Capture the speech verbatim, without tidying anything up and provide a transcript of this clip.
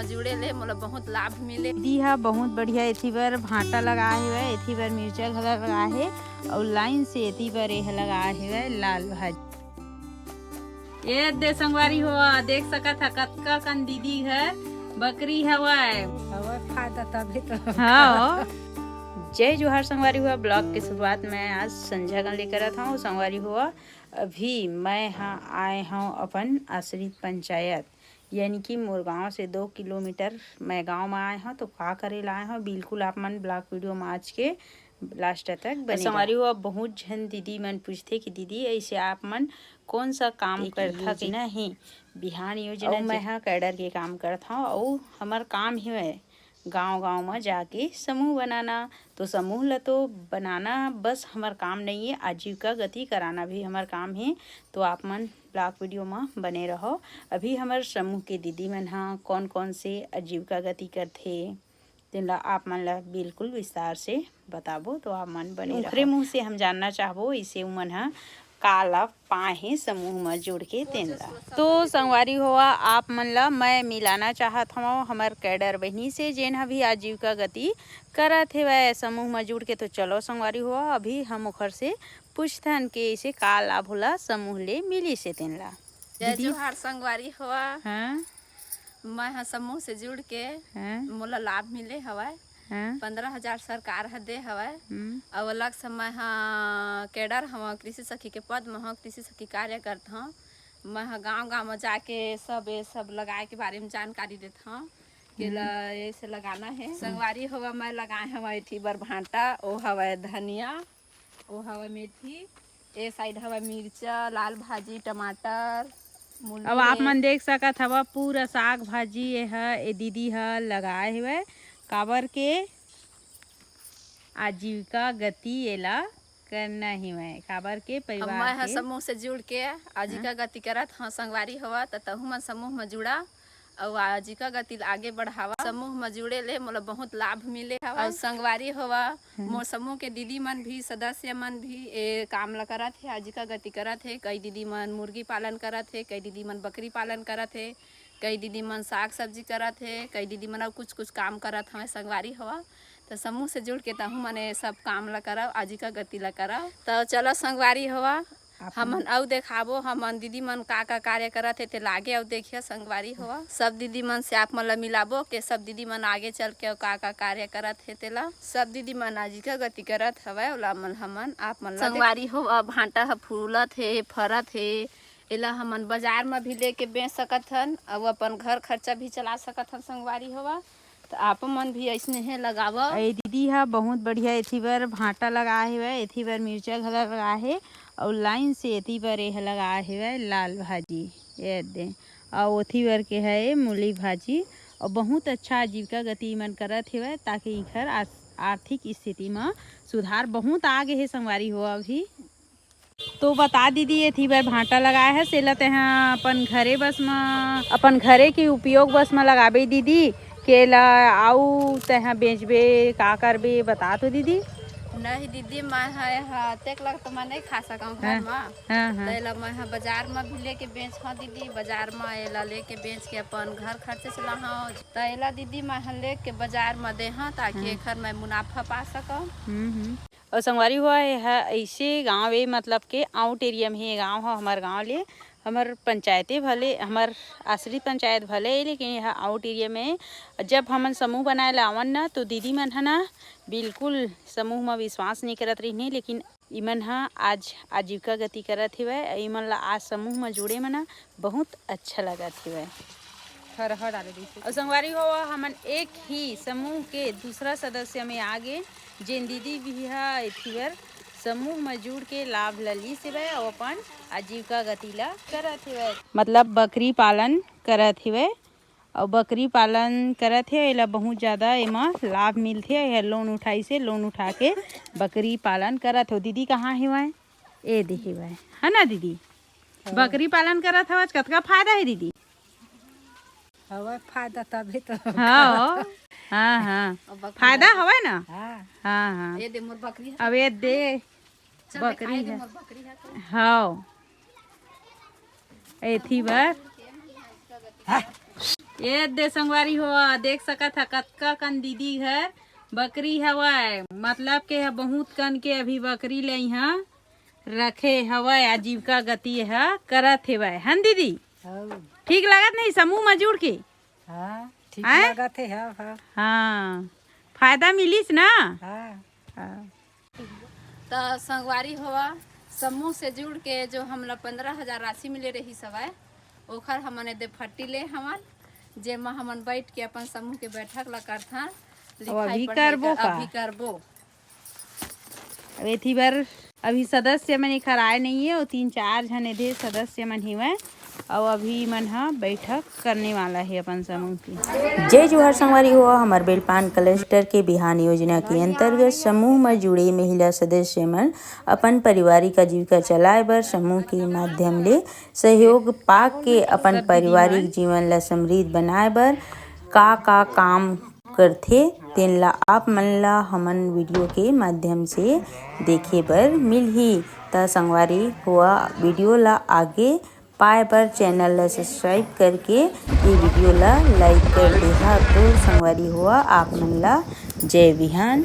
जुड़े ले मोला बहुत लाभ मिले। दीदी हा बहुत बढ़िया एथी बर भांटा लगाए हवय, एथी बर मिर्चा घला लगाए हे, अउ लाइन से एथी बर एह लगाए हवय लाल भाजी। ये दे संगवारी हो, देख सकत हा कतका कन दीदी ह बकरी हवय। हवय फायदा तभी तो। हाँ। जय जोहार संगवारी हो, ब्लॉग के शुरुआत मैं आज संझा कन ले करत हूँ। संगवारी हो, अभी मैं हा आए हूँ अपन आश्रित पंचायत, यानी कि मोर गांव से दो किलोमीटर मैं गांव में आए हूँ। तो का करे ला आए हूँ, बिल्कुल आप मन ब्लॉग वीडियो में आज के लास्ट तक बने संगवारी हो। अब बहुत झन दीदी मन पूछथे कि दीदी, ऐसे आप मन कौन सा काम करथा कि नहीं? बिहान योजना, मैं हा कैडर के काम करथव, अउ हमर काम ही है गांव-गांव म जाके समूह बनाना। तो समूह ल तो बनाना बस हमर काम नहीं है, आजीविका गति कराना भी हमर काम है। तो आप मन ब्लॉग वीडियो म बने रहो। अभी हमर समूह के दीदी मन हा कौन-कौन से आजीविका गति करथे, तेन ला आप मन ला बिल्कुल विस्तार से बताबो। तो आप मन बने रहो। ओखरे मुंह से हम जानना चाहबो, इसे उमन हा का लाभ पाए हे समूह म जुड़ के, तेन ला। तो संगवारी होवा, आप मन ला मैं मिलाना चाहत हवं हमर कैडर बहिनी से, जेन ह भी आजीविका गति करत हेवय समूह म जुड़ के। तो चलो संगवारी होवा, अभी हम ओखर से पूछथन के इसे का लाभ होला समूह ले मिलिस हे तेन ला। जय दीदी। जोहार संगवारी होवा। हाँ। मैं ह समूह से जुड़ के हाँ। मोला लाभ मिले हवय। हाँ। पंद्रह हजार सरकार ह दे हवय। हम्म। अउ अलग से मैं ह कैडर हवं, कृषि सखी के पद म हवं, कृषि सखी कार्य करत हवं। मैं ह गांव-गांव म जाके सब, ये सब लगाए के बारे म जानकारी देत हवं। के ल-, हम्म। ऐसे लगाना है। संगवारी होवा, मैं लगाए हवं एथी बर भांटा, ओ हवय धनिया, ओ हवय मेथी, ए साइड हवय मिर्चा, लाल भाजी, टमाटर, मूली अब आप हे। मन देख सकत हवा, पूरा साग भाजी ये ह, ए दीदी ह लगाए हवय, काबर के आजीविका गति एला करना ही मैं, काबर के अब परिवार मैं ह के समूह से जुड़ के आजीविका हाँ। गति करत हवं। संगवारी होवा, त तहू मन समूह म जुड़ा। अउ आजीविका गति ल आगे बढ़ावा। समूह म जुड़े ले मोला बहुत लाभ मिले हवय। अउ संगवारी होवा, हम्म। मोर समूह के दीदी मन भी, सदस्य मन भी ए काम ल करत हे, आजीविका गति करत हे। कई दीदी मन मुर्गी पालन करत हे, कई दीदी मन बकरी पालन करत हे, कई दीदी मन साग सब्जी करत हे, कई दीदी मन अउ कुछ कुछ काम करत हवय। संगवारी होवा, त समूह से जुड़ के तहू मन ए सब काम ल करव, आजीविका गति ल करव। त चलो संगवारी होवा, आप हमन अउ देखाबो, हमन दीदी मन का का कार्य करत हे, तेला आगे अउ देखिया संगवारी होवा। सब दीदी मन से आप मन ला मिलाबो के सब दीदी मन आगे चल के अउ का का कार्य करत हे तेला। सब दीदी मन आजीविका गति करत हवय, ओला मन हमन आप मन ला संगवारी होवा, भांटा ह फूलत हे, फरत हे, एला हमन बाजार म भी लेके बेच सकत हन अउ अपन घर खर्चा भी चला सकत हन संगवारी होवा। त आप मन भी अइसने हे लगावव। ए दीदी ह बहुत बढ़िया एथी बर भांटा लगाए हेवय, एथी बर मिर्चा घला लगाए हे, अउ लाइन से एती बर एह लगाए हेवय लाल भाजी, ये दे, अउ ओथी बर के है ये मूली भाजी। अउ बहुत अच्छा आजीविका गति मन करत हेवय, ताकि इखर आस-, आर्थिक स्थिति म सुधार बहुत आ गे हे संगवारी हो अभी। तो बता दीदी, एथी बर भांटा लगाए हस, एला तेहा अपन घरे बस म, अपन घरे के उपयोग बस म लगाबे दीदी, के एला अउ तेहा बेचबे, का करबे, बता तो दीदी। नहीं दीदी, मैं ह एहा तेक लग तो मैं नहीं खा सकंव घर हाँ, म। हाँ, हाँ। त एला मैं ह बाजार म भी लेके बेचहूँ दीदी, बाजार म एला लेके बेच के अपन घर खर्चा चलाहूँ। त एला दीदी मैं ह लेके बाजार म देहूँ, ताकि हाँ। एखर मैं मुनाफा पा सकंव। हम्म, हम्म। अउ संगवारी हो, एहा अइसे गाँव ए, मतलब के आउट एरिया में हे। ये गाँव ह हमर गाँव ले, हमर पंचायते भले, हमर आश्रित पंचायत भले, लेकिन एहा आउट एरिया में हे। जब हमन समूह बनाए ला आवन न, तो दीदी मन ह न बिल्कुल समूह म विश्वास नइ करत रहिन हे, लेकिन इमन ह आज आजीविका गति करत हेवय। इमन ला आज समूह म जोड़े म न बहुत अच्छा लगत हेवय। थरहा डाले रहिसे। अउ संगवारी हो, हमन एक ही समूह के दूसरा सदस्य में आ गे, जेन दीदी भी ह एथी बर समूह म जुड़ के लाभ ल लीस हेवय अउ अपन आजीविका गति ल करत हेवय, मतलब बकरी पालन करत हेवय। अउ बकरी पालन करत हे, एला बहुत ज्यादा एमा लाभ मिलथे। एहर लोन उठाइसे, लोन उठा के बकरी पालन करत हे। दीदी कहाँ हेवय? ए दे हेवय, है ना दीदी? हाँ। बकरी पालन करत हवच, कतका फायदा हे दीदी? हवय फायदा तभी तो। हाँ, हाँ, हाँ। अब बकरी फायदा हवय ना? हाँ। हाँ, हाँ। ये दे मोर बकरी है। अब ये दे चल, बकरी दिखाई दे है। मोर बकरी है तो। हाँ। एथी बर। हाँ। ये दे संगवारी हो, देख सकत ह कतका कन दीदी घर बकरी हवय, मतलब के ह बहुत कन के अभी बकरी ले इहाँ रखे हवय, आजीविका गति ह करत हेवय, हन दीदी? हौ। ठीक लागत नहीं समूह म जुड़ के? हाँ, ठीक हैं? लागत हे, हाँ, हाँ। हाँ, फायदा मिलिस ना? हाँ। हाँ। त संगवारी होवा, समूह से जुड़ के जो हमला पंद्रह हजार राशि मिले रहिस हवय, ओखर हमन एदे फट्टी ले हवन, जेमा हमन बैठ के अपन समूह के बैठक ला करथन। अउ लिखाई अभी पढ़ाई करबो कर, का? अभी करबो। अब एथी बर अभी सदस्य मन एखर आए नहीं है, अउ तीन चार झन एदे सदस्य मन हिवय, अउ अभी मन ह बैठक करने वाला है अपन समूह की। जय जोहार संगवारी हो, हमर बेलपान क्लस्टर के बिहान योजना के अंतर्गत समूह म जुड़े महिला सदस्य मन अपन पारिवारिक आजीविका चलाए बर समूह के माध्यम ले सहयोग पाके अपन पारिवारिक जीवन ल समृद्ध बनाए बर का का काम करथे, तेन ला आप मन ला हमन वीडियो के माध्यम से देखे बर मिलही। त संगवारी हुआ, वीडियो ला आगे पाए बर चैनल ला सब्सक्राइब करके ये वीडियो ला लाइक कर देहा। तो संगवारी हुआ, आप मन ला जय बिहान।